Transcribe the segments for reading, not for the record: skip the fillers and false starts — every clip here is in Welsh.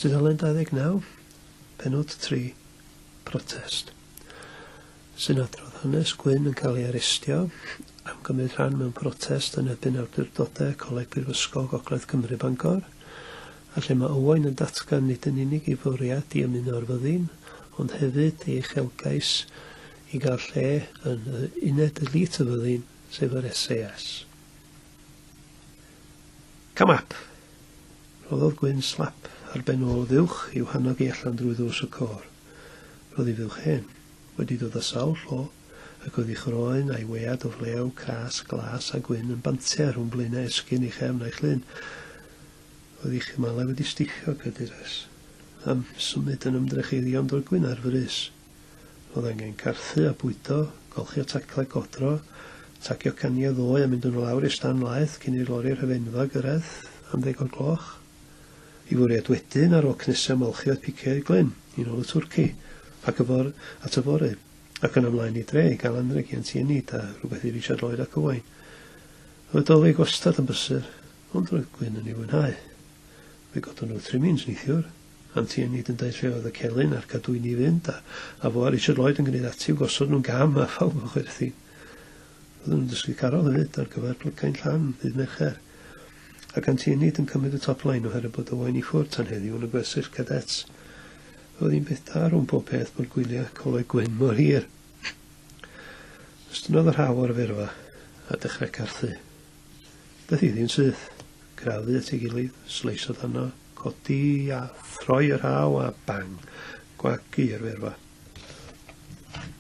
Tudalen 29, Pennod 3, Protest. Sy'n adrodd hanes Gwyn yn cael ei arestio am gymryd rhan mewn protest yn erbyn awdurdodau Coleg Prifysgol Gogledd Cymru Bangor, a lle mae Owain yn datgan nid yn unig ei fwriad i ymuno â'r fyddin, ond hefyd ei uchelgais i gael lle yn uned elite y fyddin, sef yr SAS. Come up! Rhoddodd Gwyn slap ar ben ôl y fuwch i'w hannog i allan drwy ddrws y côr. Roedd ei fuwch hen wedi dod â sawl llo, ac oedd ei chroen a'i wead o flew cras, glas a gwyn yn bantiau rhwng blaenau esgyrn ei chefn a'i chlun. Roedd ei chymalau wedi sticio, credu Rhes, am symud yn ymdrech iddi ond roedd Gwyn ar frys. Roedd angen carthu a bwydo, golchi a taclau godro, tagio caniau ddoe a mynd â nhw lawr i'r stan laeth cyn i'r lori'r hofenfa gyrraedd am ddeg o'r gloch. I fwriad wedyn, ar ôl cnesu a molchi oedd picio i'r Glyn, i nôl y twrci, ac yfor at yfory, ac yna mlaen i dre i gael anrheg i Anti Enid a rhywbeth i Richard Lloyd ac Owain. Roedd Dolig wastad yn brysur, ond roedd Gwyn yn ei fwynhau. Fe godon nhw trimins neithiwr. Anti Enid yn deud lle oedd y celyn a'r cadwyni i fynd, a, a fo a Richard Lloyd yn gwneud ati i'w gosod nhw'n gam a phawb yn chwerthin. Roedden nhw'n dysgu carol hefyd ar gyfer plygain llan ddydd Mercher. Ac Anti Enid yn cymryd y top line oherwydd bod Owain i ffwrdd tan heddiw yn y gwersyll cadets. Roedd hi'n beth da rhwng pob peth bod gwyliau Coleg Gwyn mor hir. Estynnodd y rhaw ar y ferfa a dechrau carthu. Daeth iddi'n syth. Crafu at ei gilydd, sleisio dano, codi a throi y rhaw a bang, gwagu i'r ferfa.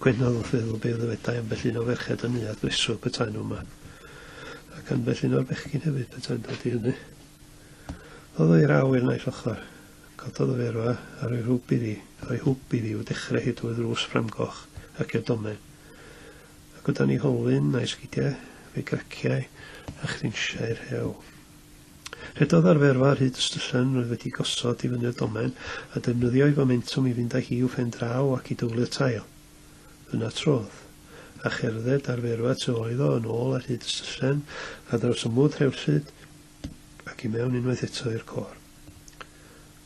Gwenodd wrth feddwl be ddywedai ambell un o ferched y neuadd breswyl petai nhw yma. Ac ambell un o'r bechgyn hefyd petai'n dod i hynny. Rhoddodd ei raw i'r naill ochr. Cododd y ferfa a rhoi hwb iddi, rhoi hwb iddi i'w dechrau hi drwy ddrws ffrâm goch ac i'r domen. Ac o dan ei holwyn a'i sgidiau, fe graciai a chrinsiai'r rhew. Rhedodd ar ferfa ar hyd y styllen roedd wedi gosod i fyny'r domen, a defnyddio'i fomentwm i fynd â hi i'w phen draw ac i dywlu'r tail. Yna trodd, a cherdded ar ferfa tu ôl iddo yn ôl ar hyd y styllen, ar draws y mwd rhewllyd, ac i mewn unwaith eto i'r côr.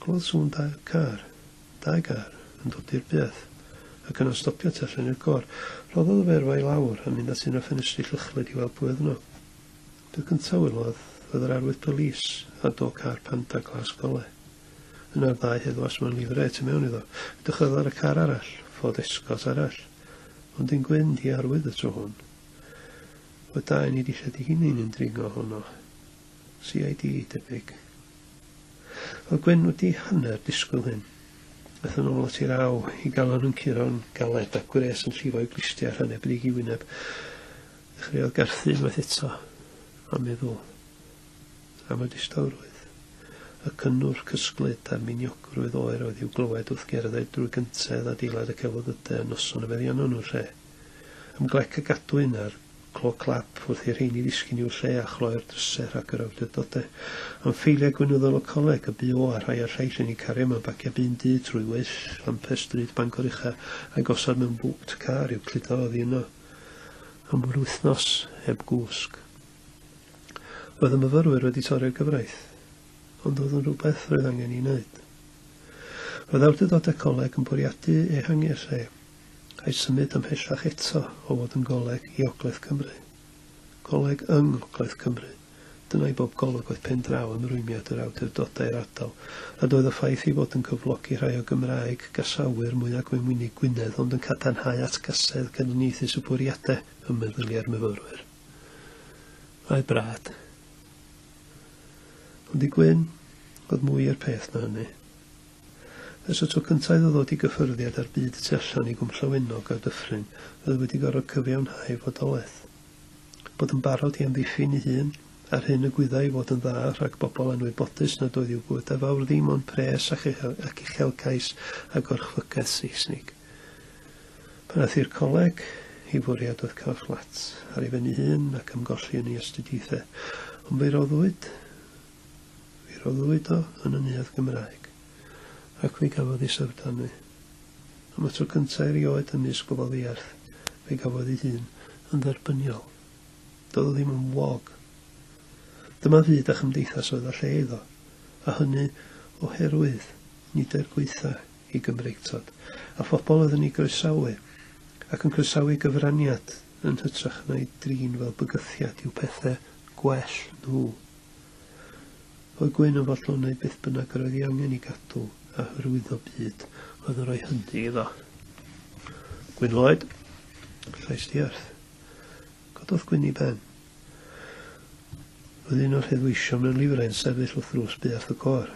Clywodd sŵn da car, dau gar, yn dod i'r buarth, ac yna'n stopio tu allan i'r côr. Rhoddodd y ferfa i lawr, a mynd at un o'r ffenestri llychlyd i weld pwy oedd yno. Peth cyntaf welodd oedd yr arwydd polis a do car panda glas gole. Yna'r ddau heddwas mewn lifrau tu mewn iddo. Edrychodd ar y car arall, Ford Escort arall, ond un gwyn di-arwydd y tro hwn. Roedd dau yn ei dillad ei hunain yn dringo ohono. CID, debyg. Roedd Gwyn wedi hanner disgwyl hyn. Aeth yn ôl at ei raw, ei galon yn curo'n galed a gwres yn llifo i'w glustiau a rhannau brig ei wyneb. Dechreuodd garthu unwaith eto, a meddwl am y distawrwydd, y cynnwrf cysglyd a'r miniogrwydd oer oedd i'w glywed wrth gerdded drwy gyntedd adeilad y celfyddydau y noson y feddiannon nhw'r lle. Am glec y gadwyn a'r clo clap wrth i'r rheini ddisgyn i'w lle a chloi'r drysau rhag yr awdurdodau. Am ffeiliau gweinyddol y coleg, y bu o a rhai o'r lleill yn eu cario mewn bagiau bin du trwy wyll lampau stryd Bangor Ucha a'u gosod mewn bŵt car i'w cludo oddi yno. Am wythnos heb gwsg. Roedd y myfyrwyr wedi torri'r gyfraith, ond oedd yn rhywbeth roedd angen ei wneud. Roedd awdurdodau coleg yn bwriadu ehangu'r lle, a'i symud ymhellach eto o fod yn goleg i Ogledd Cymru. Coleg yng Ngogledd Cymru. Dyna i bob golwg oedd pen draw ymrwymiad yr awdurdodau i'r ardal, a doedd y ffaith ei fod yn cyflogi rhai o Gymraeg gasawyr mwya gwenwynig Gwynedd ond yn cadarnhau atgasedd gelyniaethus y bwriadau ym meddyliau'r myfyrwyr. A'i brad. Ond i Gwyn, oedd mwy i'r peth na hynny. Ers y tro cyntaf iddo ddod i gyffyrddiad â'r byd y tu allan i Gwm Llawenog a'r dyffryn, roedd wedi gorfod cyfiawnhau ei fodolaeth. Bod yn barod i amddiffyn ei hun, a'r hyn y gwyddai ei fod yn dda rhag bobl anwybodus nad oedd i'w bywydau fawr ddim ond pres ac uchelgais a gorchfygaeth Seisnig. Pan aeth i'r coleg, ei fwriad oedd cael fflat ar ei phen ei hun ac ymgolli yn ei astudiaethau, ond fe'i roddwyd, fe'i roddwyd o yn y Neuadd Gymraeg, ac fe gafodd ei syfrdanu. Am y tro cyntaf erioed ymysg bobl ddiarth, fe gafodd ei hun yn dderbyniol. Doedd o ddim yn wog. Dyma fyd a chymdeithas oedd â lle iddo, a hynny oherwydd Nid er gwaetha i Gymreictod, a phobl oedd yn ei groesawu, ac yn croesawu gyfraniad yn hytrach na'i drin fel bygythiad i'w pethau gwell nhw. Oedd Gwyn yn fodlon wneud beth bynnag yr oedd ei angen i gadw a hyrwyddo byd oedd yn rhoi hynny iddo. Gwyn Lloyd, llais diarth. Cododd Gwyn ei ben. Roedd un o'r heddweision mewn lifrau'n sefyll wrth ddrws buarth y côr.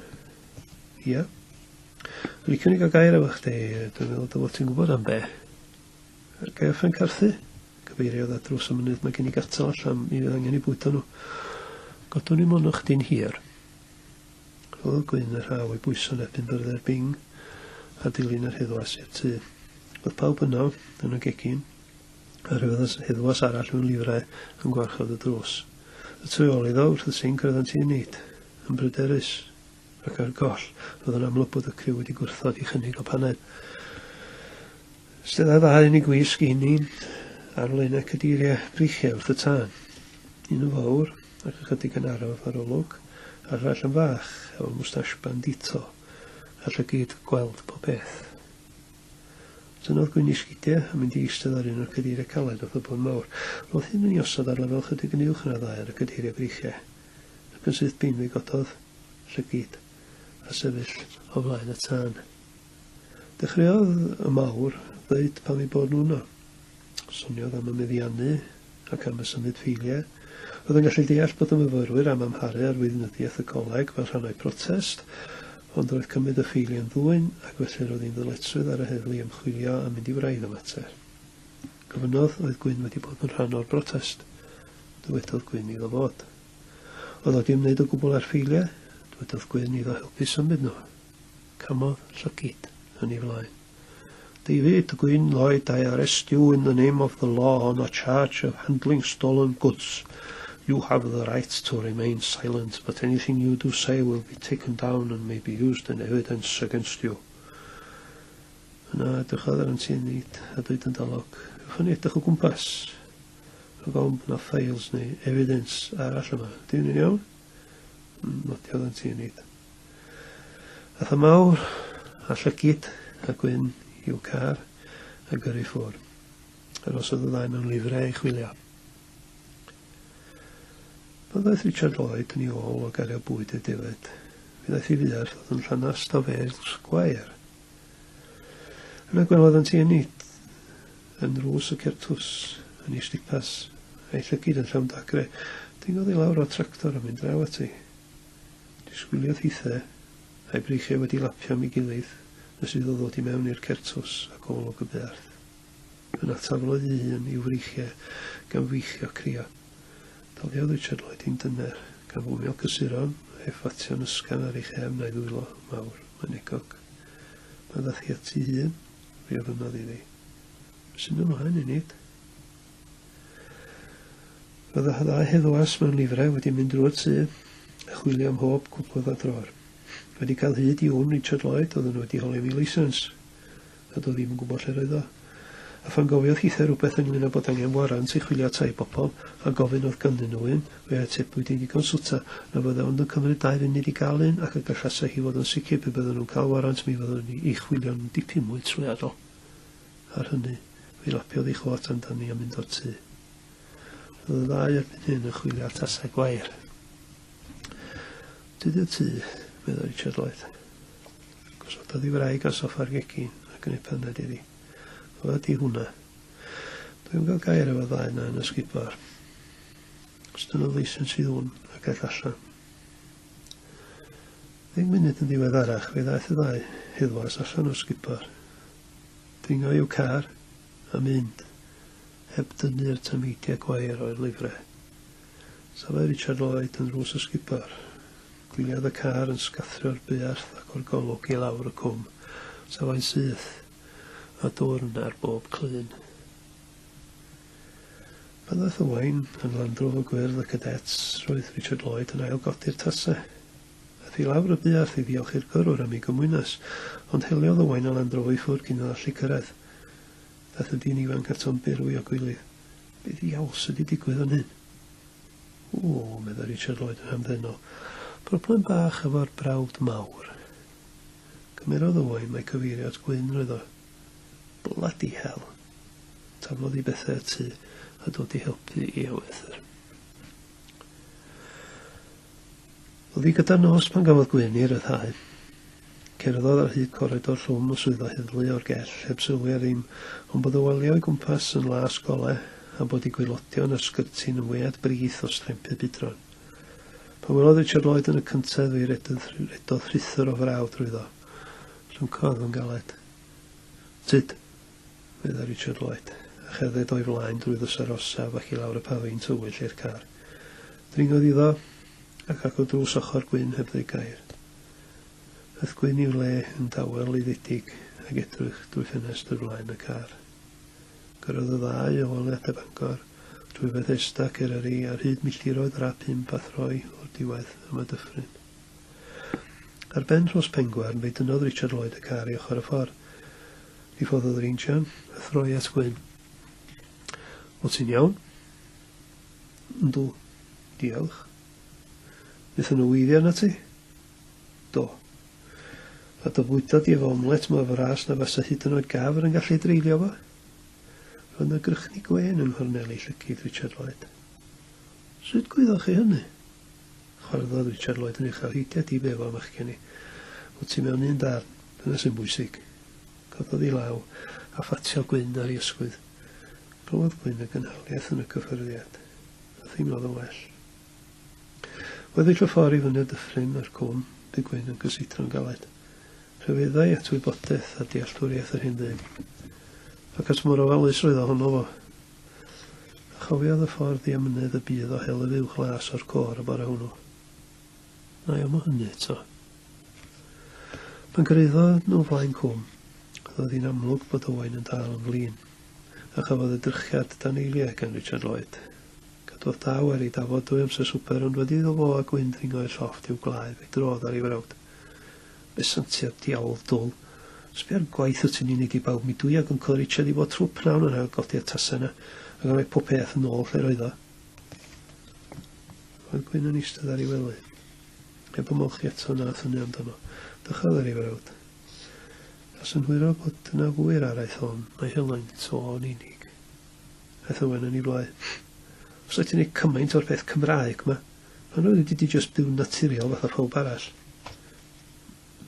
Ia? Liciwn i gael gair efo chdi, dwi'n meddwl dy fod ti'n gwybod am be. Ga i orffen carthu? Cyfeiriodd at drws y mynydd, mae gen i gatal allan, mi fydd angen i bwydo nhw. Godwn i mono chdi'n hir. Rhoddodd Gwyn y rhaw i bwyso yn erbyn byrddau'r bing a dilyn yr heddwas i'r tŷ. Oedd pawb yno, yn y gegin, a rhyw heddwas arall mewn lifrau yn gwarchod y drws. Y tu ôl iddo, wrth y sinc, roedd Anti Enid, yn bryderus ac ar goll. Roedd yn amlwg bod y criw wedi gwrthod i chynnig o paned. Steddai ddau yn ei gwisg un un ar flaenau cadeiriau breichiau wrth y tân. Un yn fawr ac ychydig yn araf ar olwg, a'r arall yn fach, efo mwstash bandito, a llygid gweld pob peth. Tynnodd Gwyn ei sgidiau a mynd i eistedd ar un o'r cadeiriau caled wrth y bwrdd mawr. Roedd hyn yn ei osod ar lefel chydig yn uwch na'r ddau ar y cadeiriau breichiau. Ac yn syth bin fe gododd llygid a sefyll o flaen y tân. Dechreuodd y mawr ddeud pam eu bod nhw yno. Soniodd am y meddiannu ac am y symud ffeiliau. Roedd yn gallu deall bod y myfyrwyr am amharu ar weinyddiaeth y coleg fel rhan o'u protest, ond roedd cymryd y ffeiliau'n ddwyn ac felly roedd hi'n ddyletswydd ar y heddlu i ymchwilio a mynd i wraidd y mater. Gofynnodd oedd Gwyn wedi bod yn rhan o'r brotest. Dywedodd Gwyn iddo fod. Oedd o 'di ymwneud o gwbl â'r ffeiliau? Dywedodd Gwyn iddo helpu symud nhw. Camodd llygid yn ei flaen. David Gwyn Lloyd, I arrest you in the name of the law on a charge of handling stolen goods. You have the right to remain silent, but anything you do say will be taken down and may be used in evidence against you. Yna edrychodd ar Anti Enid a dweud yn dalog, Ewch ni edrych o gwmpas. Rhag ofn bod 'na files neu evidence arall yma. Ydy hynny'n iawn? Nodiodd Anti Enid. Ath y mawr a llygid a gwyn i'w car a gyrru ffwr. Arosodd y ddau mewn lifrau i chwilio. Pan ddaeth Richard Lloyd yn ei ôl o gario bwyd i'r defaid, fe ddaeth i fuarth oedd yn llanast o fêl sgwair. Yna gwelodd Anti Enid yn nrws y certws, yn ei slipas, a'i llygid yn llawn dagre. Dringodd i lawr o'r tractor a mynd draw ati. Disgwyliodd hithe, a'i breichiau wedi lapio am ei gilydd, nes iddo ddod i mewn i'r certws ac olwg y buarth. Yna taflodd ei hun i'w freichiau, gan feichio crio. Daliodd Richard Lloyd hi'n dyner, gan fwmio cysuron a'i ffatio'n ysgafn ar ei chefn a'i ddwylo mawr, mynegog. Pan ddaeth hi ati hun, fe ofynnodd iddi, Be sy'n ymlaen, Enid? Roedd y ddau heddwas mewn lifrau wedi mynd drwy'r tŷ a chwilio am mhob cwpwrdd a drôr. Wedi cael hyd i wn Richard Lloyd, oedden nhw wedi holi am ei licence. A doedd ddim yn gwybod lle roedd o. A phan gofiodd hithe rhywbeth ynglyn â bod angen warant i chwilio tai bobl, a gofyn oedd ganddyn nhw un, fe atebwyd hi'n ddigon swta na fydde ond yn cymryd dau funud i gael un ac y gallasai hi fod yn sicr pe bydden nhw'n cael warant mi fyddwn ni ei chwilio'n dipyn mwy trwyadl. Ar hynny, fe lapiodd ei chôt amdani a mynd o'r tŷ. Roedd y ddau erbyn hyn yn chwilio at asau gwair. Dydi'r tŷ, meddai Richard Lloyd. Gosododd ei wraig ar soffa'r gegin a gwneud paned iddi. Oedd di hwnna. Dwi'n cael gair efo ddau na yn y sgubor. Estynnodd leisens i ddwn ac aeth allan. Ddeng munud yn ddiweddarach fe ddaeth y ddau heddwas allan o'r sgubor. Dringo i'w car a mynd, heb dynnu'r tameidiau gwair o'r lifre. Safai Richard Lloyd yn nrws y sgubor. Gwyliodd y car yn sgathrio'r buarth ac o'r golwg i lawr y cwm. Safai'n syth, a dwrn ar bob clun. Pan ddaeth Owain yn Land Rover gwyrdd y Cadets, roedd Richard Lloyd yn ail-godi'r tasau. Aeth i lawr y buarth i ddiolch i'r gyrrwr am ei gymwynas, ond heliodd Owain y Land Rover i ffwrdd cyn iddo allu cyrraedd. Daeth y dyn ifanc ato'n berwi o gywilydd. Be ddiawl sy 'di digwydd fan hyn? O, meddai Richard Lloyd yn hamddenol, broblem bach efo'r brawd mawr. Cymerodd Owain mai cyfeirio at Gwyn roedd o. Bloody hell! Taflodd i bethau y tŷ a dod i helpu ei ewythr. Oedd hi gyda'r nos pan gafodd Gwyn ei ryddhau. Cerddodd ar hyd coridor llwm y swyddfa heddlu o'r gell heb sylwi ar ddim ond bod y waliau o'i gwmpas yn las gole a bod ei gwaelodion a'r sgyrtin yn wead brith o strempu budron. Pan welodd Richard Lloyd yn y cyntedd fe redodd, redodd rhuthr o fraw drwyddo. Llyncodd yn galed. Tyd, meddai Richard Lloyd, a cherdded o'i flaen drwy ddrysau'r orsaf ac i lawr y pafin tywyll i'r car. Dringodd iddo, ac agor drws ochr Gwyn heb ddweud gair. Aeth Gwyn i'w le yn dawel luddedig ac edrych drwy ffenestr flaen y car. Gyrrodd y ddau o waliadau Bangor, drwy Fethesda ac Eryri ar hyd milltiroedd yr A5 a throi o'r diwedd am y dyffryn. Ar ben Rhos Pengwern fe dynnodd Richard Lloyd y car i ochr y ffordd. Diffoddodd yr injan a throi at Gwyn. O ti'n iawn? Yndw. Diolch. Wnaethon nhw weiddi arnat ti? Do. A dy fwyta di efo omlet mor fras na fasa hyd yn oed gafr yn gallu dreulio fo? Roedd 'na grychni gwên yng nghorneli llygid Richard Lloyd. Sut gwyddoch chi hynny? Chwarddodd Richard Lloyd yn uchel. Heidia di be efo machgen i. Wyt ti mewn un darn. Dyna sy'n bwysig. Cododd ei law a phatio Gwyn ar ei ysgwydd. Clywodd Gwyn y gynhaliaeth yn y cyffyrddiad, a theimlodd yn well. Weddill y ffordd i fyny'r dyffryn a'r cwm, bu Gwyn yn cysidro'n galed. Rhyfeddai at wybodaeth a dealltwriaeth yr hen ddyn. Ac at mor ofalus roedd ohono fo. A chofiodd y ffordd ddiamynedd y bu iddo hel y fuwch las o'r côr y bore hwnnw. Na i am hynny eto. Pan gyrhaeddodd nhw flaen cwm, roedd hi'n amlwg bod Owain yn dal yn flin, a chafodd edrychiad dan eiliau gan Richard Lloyd. Cadwodd daw ar ei dafod drwy amser swper, ond wedi iddo fo a Gwyn ddringo i'r llofft i'w gwlau, fe drodd ar ei frawd. Be santia'r diawl dwl? Sbia ar gwaith wyt ti'n ei wneud i bawb, mi dwi ag Yncl Richard i fod trwy pnawn yna a godi'r tasau yna, ac yn rhoi pob peth yn ôl lle roedd o. Roedd Gwyn yn eistedd ar ei wely. Heb ymolchi eto na thynnu amdano. Dychrodd ar ei frawd. A synhwyro bod yna fwy i'r araith hon na'i helynt o yn unig. Aeth Owen yn ei flaen. Os wyt ti'n neud cymaint o'r peth Cymraeg 'ma, pan oeddet ti 'di jyst byw'n naturiol fatha pawb arall?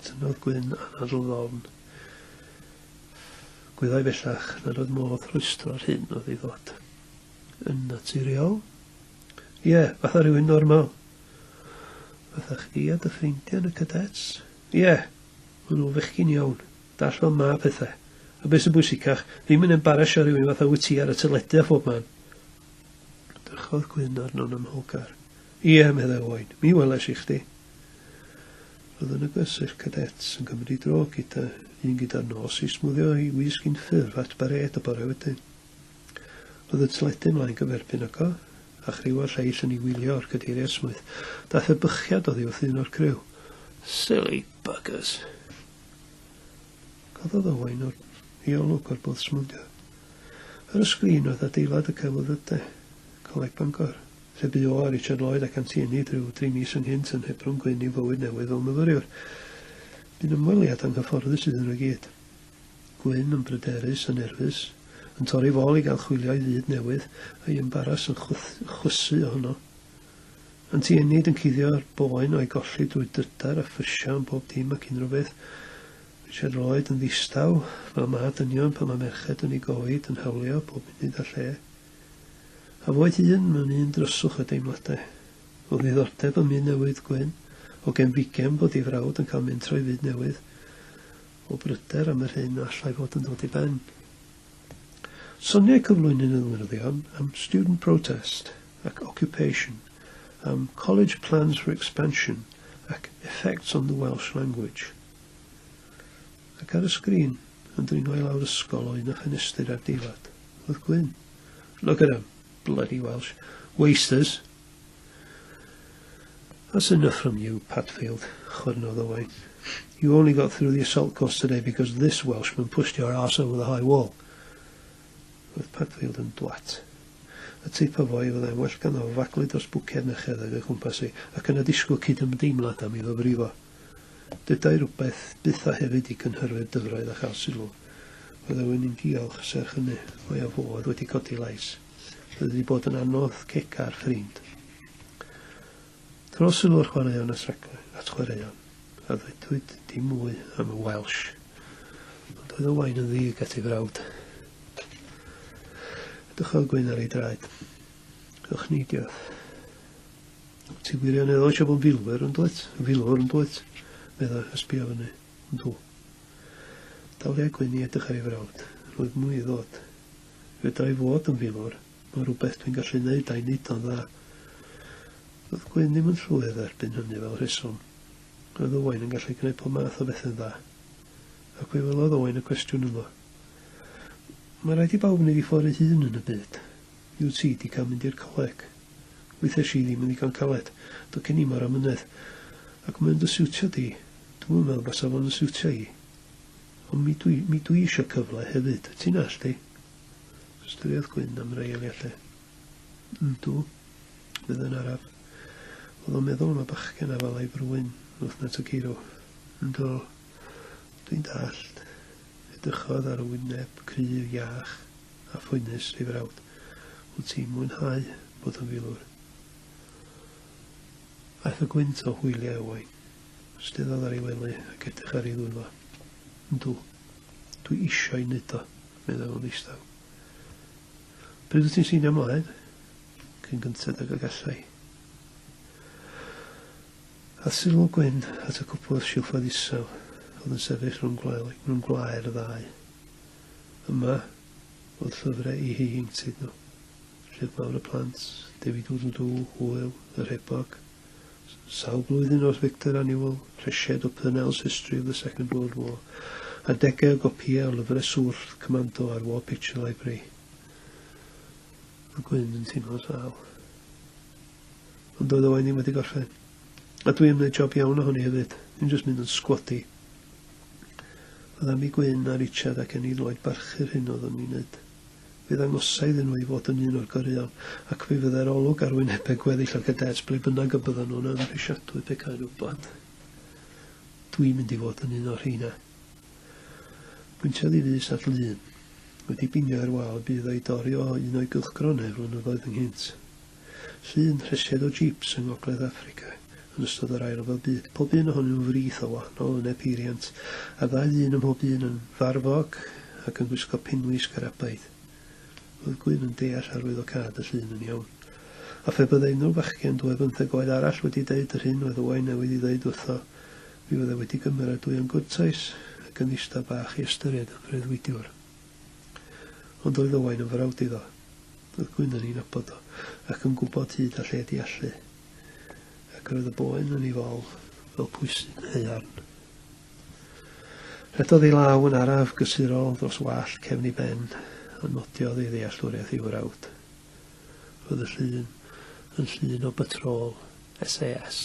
Tynnodd Gwyn anadl ddofn. Gwyddai bellach nad oedd modd rhwystro'r hyn oedd i ddod. Yn naturiol? Ie, fatha rhywun normal. Fatha chdi a dy ffrindiau yn y cadets? Ie, maen nhw'n fechgyn iawn. Dall fel ma pethau. A beth sy'n bwysicach, ddim yn embarasio rhywun fatha wyt ti ar y teledu a phob man. Drychodd Gwyn arno'n ymholgar. Ie, meddai Owain, mi weles i chdi. Roedd yn y gwersyll cadets yn cymryd ei dro gyda un gyda'r nos i smwddio ei wisg unffurf at barêd y bore wedyn. Roedd y teledu ymlaen gyferbyn ag o, a chriw o'r lleill yn ei wylio o'r cadeiriau esmwyth. Daeth ebychiad oddi wrth un o'r criw. Silly buggers! Cododd Owain o'r ei olwg o'r bwrdd smwddio. Ar y sgrin oedd adeilad y celfyddydau, Coleg Bangor, lle bu o a Richard Lloyd ac Anti Enid rhyw dri mis ynghynt yn hebrwng Gwyn i'w fywyd newydd fel myfyriwr. Bu'n ymweliad anghyfforddus iddyn nhw i gyd. Gwyn yn bryderus a nerfus, yn torri fol i gael chwilio i fyd newydd, a'i embaras yn chwysu ohono. Anti Enid yn cuddio'r boen o'i golli drwy drydar a ffysio am bob dim ac unrhyw beth. Richard Lloyd yn ddistaw, fel ma' dynion pan ma' merched yn ei gofid yn hawlio pob munud a lle. A fo'i hun mewn un dryswch o deimladau. O ddiddordeb ym myd newydd Gwyn, o genfigen bod ei frawd yn cael mentro i fyd newydd, o bryder am yr hyn a allai fod yn dod i ben. Soniai cyflwynydd y newyddion am student protest ac occupation, am college plans for expansion ac effects on the Welsh language. Ac ar y sgrin, yn dringo i lawr ysgol o un o ffenestri'r adeilad, oedd Gwyn. Look at 'em, bloody Welsh wasters! That's enough from you, Padfield, chwyrnodd Owain. You only got through the assault course today because this Welshman pushed your arse over the high wall. Roedd Padfield yn dwat. Y teip o foi fyddai'n well ganddo fo faglu dros bwced na cherdded o'i chwmpas hi, ac yna disgwyl cydymdeimlad am iddo frifo. Dudai rhywbeth byth a hefyd i gynhyrfu'r dyfroedd a chael sylw. Roedd Owain yn diolch, serch hynny, mai o fo oedd wedi codi lais. Roedd wedi bod yn anodd ceca'r ffrind. Tro sylw'r chwaraeon at raglen, at chwaraeon, a ddwedwyd dim mwy am y Welsh. Ond oedd Owain yn ddig at ei frawd. Edrychodd Gwyn ar ei draed. Ochneidiodd. Ti wirioneddol eisiau bod yn filwyr yn dwyt? Yn filwr yn dwyt? Meddai, a sbio fyny. Yndw. Daliai Gwyn i edrych ar ei frawd. Roedd mwy i ddod. Fedra i fod yn filwr. Mae'n rhywbeth dwi'n gallu neud a'i neud o'n dda. Doedd Gwyn ddim yn llwyr dderbyn hynny fel rheswm. Roedd Owain yn gallu gwneud pob math o bethau'n dda. Ac fe welodd Owain y cwestiwn ynddo. Mae rhaid i bawb wneud ei ffordd ei hun yn y byd. Mi wyt ti 'di cael mynd i'r coleg. Weithiau si ddim yn ddigon caled. Doedd gen i'm yr amynedd. Ac mae o'n dy siwtio di. Dwi'm yn meddwl basa fo'n yn siwtio i. Ond mi dwi, mi dwi isio cyfle hefyd. Ti'n allt i? Ystyriodd Gwyn am rai eiliadau. Yndw, fydd yn araf. Oedd o'n meddwl am y bachgen a falai frwyn wrth nant y ceirw. Yndw, dwi'n dallt. Edrychodd ar y wyneb cryf, iach a phoenus ei frawd. Wyt ti'n mwynhau bod yn filwr? Aeth y gwynt o hwyliau Owain. Steddodd ar ei wely ac edrych ar ei ddwylo. Yndw, dwi eisiau neud o, meddai fo'n ddistaw. Pryd wyt ti'n seinio ymlaen? Cyn gynted ag y gallai. Aeth sylw Gwyn at y cwpwrdd silffoedd isel oedd yn sefyll rhwng rhwng gwlau'r ddau. Yma oedd llyfrau eu hieuenctid nhw, Llyfr Mawr y Plant, Dewi Dwdl Dw, Hwyl, Yr Hebog, sawl blwyddyn o'r Victor Annual, Rhesied o Purnell's History of the Second World War, a degau o gopïau o lyfrau swllt Commando a'r War Picture Library. Mae Gwyn yn teimlo'n sâl. Ond doedd Owain ddim wedi gorffen. A dwi am wneud job iawn ohoni hefyd, ddim jyst mynd yn sgwodi. Oedd am i Gwyn a Richard ac Enid Lloyd barchu'r hyn oeddwn i'n wneud. Fe ddangosai iddyn nhw ei fod yn un o'r goreuon, ac fe fyddai'r olwg ar wynebau gweddill o'r cadets ble bynnag y byddan nhw'n amhrisiadwy pe caen wybod. Dwi'n mynd i fod yn un o'r rheina. Pwyntiodd ei fys at lun. Wedi binio i'r wal bu iddo ei dorri o un o'i gylchgronau flynyddoedd ynghynt. Llun rhesiad o jîps yng Ngogledd Affrica yn ystod yr Ail Ryfel Byd, pob un ohonyn nhw'n frith o wahanol wyneb peiriant, a'r ddau ddyn ym mhob un yn farfog ac yn gwisgo penwisg Arabaidd. Roedd Gwyn yn deall arwyddocâd y llun yn iawn. A phe byddai unrhyw fachgen dwy ar bymtheg oed arall wedi deud yr hyn oedd Owain newydd ei ddeud wrtho, mi fyddai wedi gymeradwyo'n gwrtais ac yn ddistaw bach ei ystyried yn freuddwydiwr. Ond oedd Owain yn frawd iddo. Roedd Gwyn yn ei nabod o, ac yn gwybod hyd a lled ei allu, ac yr oedd y boen yn ei fol fel pwysyn haearn. Rhedodd ei law yn araf gysurol dros wallt cefn ei ben, a nodiodd ei ddealltwriaeth i'w frawd. Roedd y llun yn llun o batrôl SAS.